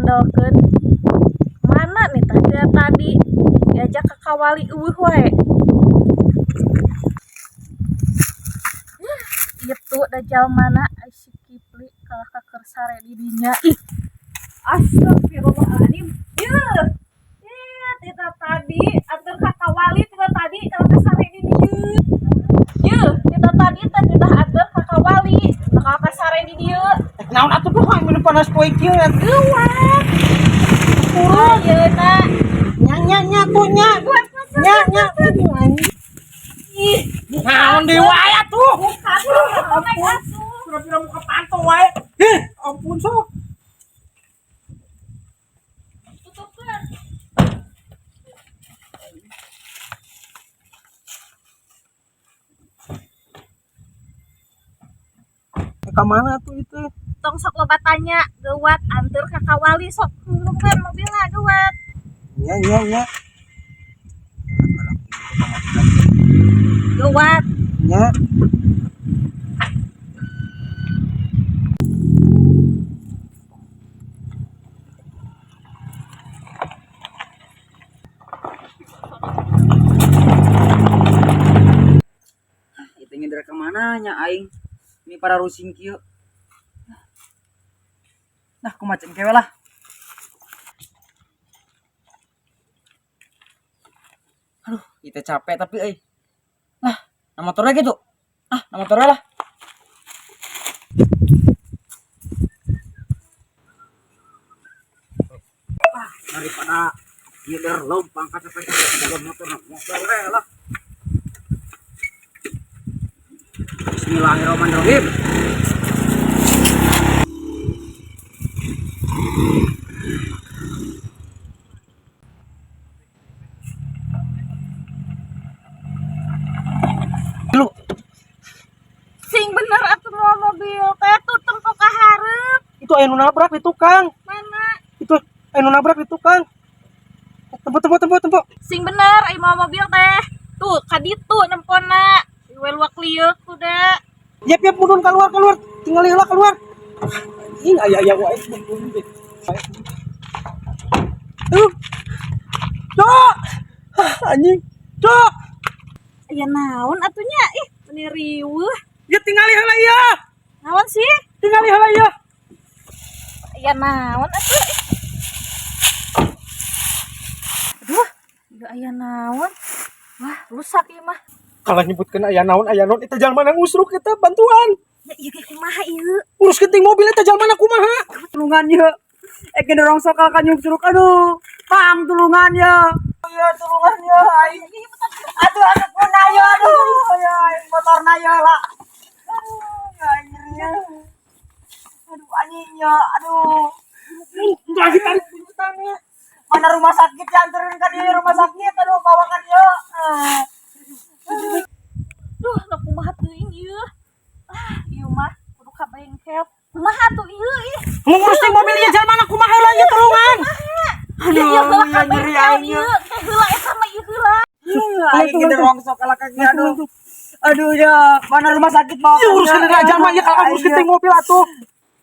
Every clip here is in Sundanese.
Diandelkeun. Mana nih tadi tadi diajak ke kawali euweuh wae. Itu da jalmana, ai si Kipli kalah ka keur sare di dinya. Ih. Astagfirullahaladzim. Yeuh. Ih, tina tadi anteur ka kawali, tina tadi kalah ka sare di dieu. Yeuh, tina tadi teh titah anteur ka kawali, bakal ka sare di dieu. Naon atuh, duh, aing meni panas poe kieu. Geuwat. Kurang yeuna. Nya nya nya tuh nya. Nya nya. Ih, Naon deui wae atuh. Buka tuh, naik atuh. Pira-pira muka panto wae. Ih, ampun sok. Tutupkeun. Ka mana tuh itu? Tong sok loba tanya, geuwat anteur ka kawali, sok hurungkeun mobilna, geuwat. Nya nya nya. Geuwat. Nya. Itu ngider kemana nya aing ini para rusing kieu. Nah, aku macam kewe lah. Aduh, kita capek tapi euy. Lah, nah motornya gitu. Ah, nah motornya lah. Ah, daripada ngider lompang kaca-kaca dalam motor, motor we lah. Bismillahirrahmanirrahim. Lu Sing bener atuh mau mobil teh, tuh tempo ka hareup. Itu aya nu nabrak di tukang. Mana? Itu aya nu nabrak di tukang. Tempo tempo tempo tempo. Sing bener ai mau mobil teh. Tuh ka ditu nempona. We luak lieuk tuh da. Yap yap, mudun, keluar keluar. Tinggal heula keluar. Ih, aya aya wae. Tuh. Cok. Ah, anjing. Cok. Aya naon atuh nya? Ih, meni riweuh. Ya tinggali heula ieu. Naon sih? Tinggali heula ieu. Aya naon atuh? Ih. Aduh, ieu aya naon? Wah, rusak ieu mah. Kalau nyebutkeun aya naon, eta jalma ngusruk eta, bantuan. Ya ieu ge kumaha ieu? Urus genting mobil, eta jalma kumaha? Tulungan ya. Eh, kena rongsok ka nyungsruk, aduh. Pang tulungan ya. Ya tulungan ya aing. Aduh, aduh puna ya, aduh. Ya aing motorna ya lah. Aduh, ya aing nyeri ya. Aduh anjing ya, aduh. Lagi tarik bunyitannya. Mana rumah sakit ya, anterin ka dieu rumah sakit, aduh bawa ka dieu. Ah. Duh, nu kumaha teuing ieu? Ah, ieu mah kudu ka bengkel. Kumaha tuh ieu ih? Ngurus ting mobil ieu jalma kumaha heula ieu, tulungan. Aduh, ieu heula ka ya nyeri bengkel aing ieu. Teh heula eta mah ieu heula. Aing kita rongsok ka kaki, aduh. Aduh ya, mana rumah sakit bawa. Ieu urus heula jalma ieu, kalau ngurus genting mobil atuh.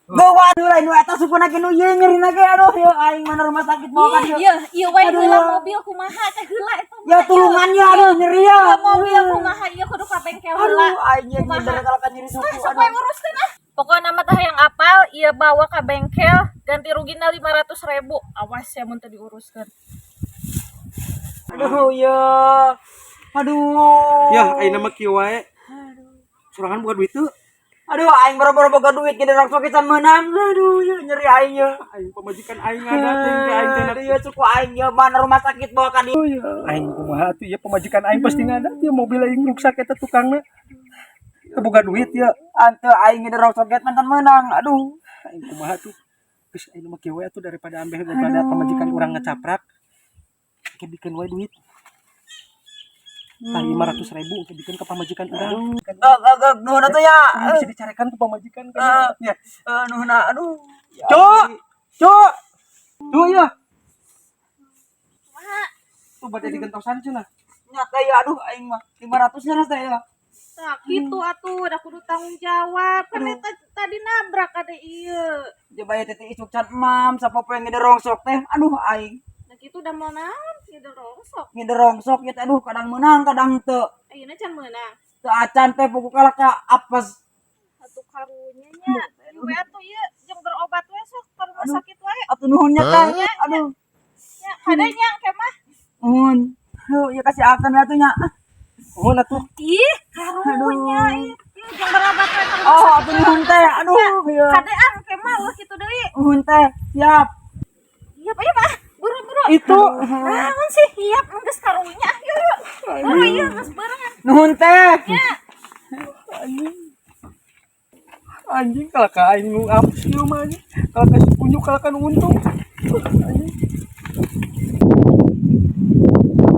Bawa aduh lain nu eta supuna ge nu ieu nyerina ge, aduh ya aing mana rumah sakit bawa ka dieu. Ieu, ieu wae Aduh, heula ya. Mobil kumaha teh heula eta mah. Ya tulungan ya, aduh nyeri ya. Ieu mobil kumaha ieu, kudu ka bengkel heula. Aduh aing ya Kumaha? nyinder kalau ka nyeri suku. Ah, sok wae Aduh. nguruskeun ah. Pokoknya mah tah yang apal ieu bawa ke bengkel, ganti rugina 500 ribu. Awas ya mun teu diuruskeun. Aduh ya. Aduh. Ya, ayeuna mah kieu wae. Sorangan boga duit teu? Aduh aing boro-boro boga duit gede rongsok can meunang. Aduh ya nyeri aing ya. Aing pamajikan aing ada teh aing teh. Aduh ya suku aing ya, mana rumah sakit bawa ka dieu. Aing kumaha atuh ya, pamajikan aing pasti ngada ya mobil aing ruksak eta tukangna. Teu boga duit ya. Ante aing gede rongsok get mantan meunang. Aduh. Aing kumaha tuh? Geus, aing mah kieu wae atuh, daripada ambeh daripada pamajikan urang ngecaprak. Ke bikin wae duit. Tah, 500 ribu ke bikin ke pamajikan urang. Gek gek gek nuhun atuh ya. Bisa dicarekan ku pamajikan kan. Eh. Ya. Eh, nuhun aduh. Ya, Cok. Cok. Tuh ya. Kumaha? Tuh bade digentosan cenah. Nya teh ya, aduh aing mah 500 nya teh ya. Tah kitu atuh, da kudu tanggung jawab. Kan eta tadi nabrak ada ieu. Coba ya teh isuk can emam sapopoe ngide rongsok teh. Aduh, aing. Nah kitu udah mau naon ngide rongsok. Ngide rongsok ya teh, aduh, kadang menang kadang teu. Ayeuna can meunang. Teu acan teh, pokoknya lah ka apes. Atuh karunya nya. Ieu we atuh ieu jeung berobat we sok ke rumah Aduh. Sakit wae. Atuh nuhun nya teh. Aduh. Nya kade nya engke mah. Nuhun. Aduh, ya kasih akan atuh nya. Nuhun atuh. Ih, karunya ih. Ieu jeung berobat we ke rumah Oh, sakit. Atuh nuhun teh. Aduh, ya. Kade ah engke mah ulah kitu deui. Nuhun teh. Siap. Iya, Pak, iya, Pak. Buru, buru. Itu Naon sih? Hiap geus karunya. Yuk, yuk. Buru ieu geus beurang. Nuhun teh. Ya. Anjing. Anjing, kalau ka aing nu apes ieu mah anjing. Kalau ka si kunyuk kalau ka nu untung. Anjing.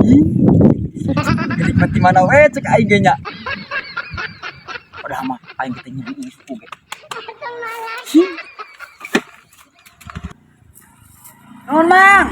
Ih. Gelik di mana we cek aing ge nya. Padahal mah aing teh nyibi suku ge. Hi. Nuhun, Mang.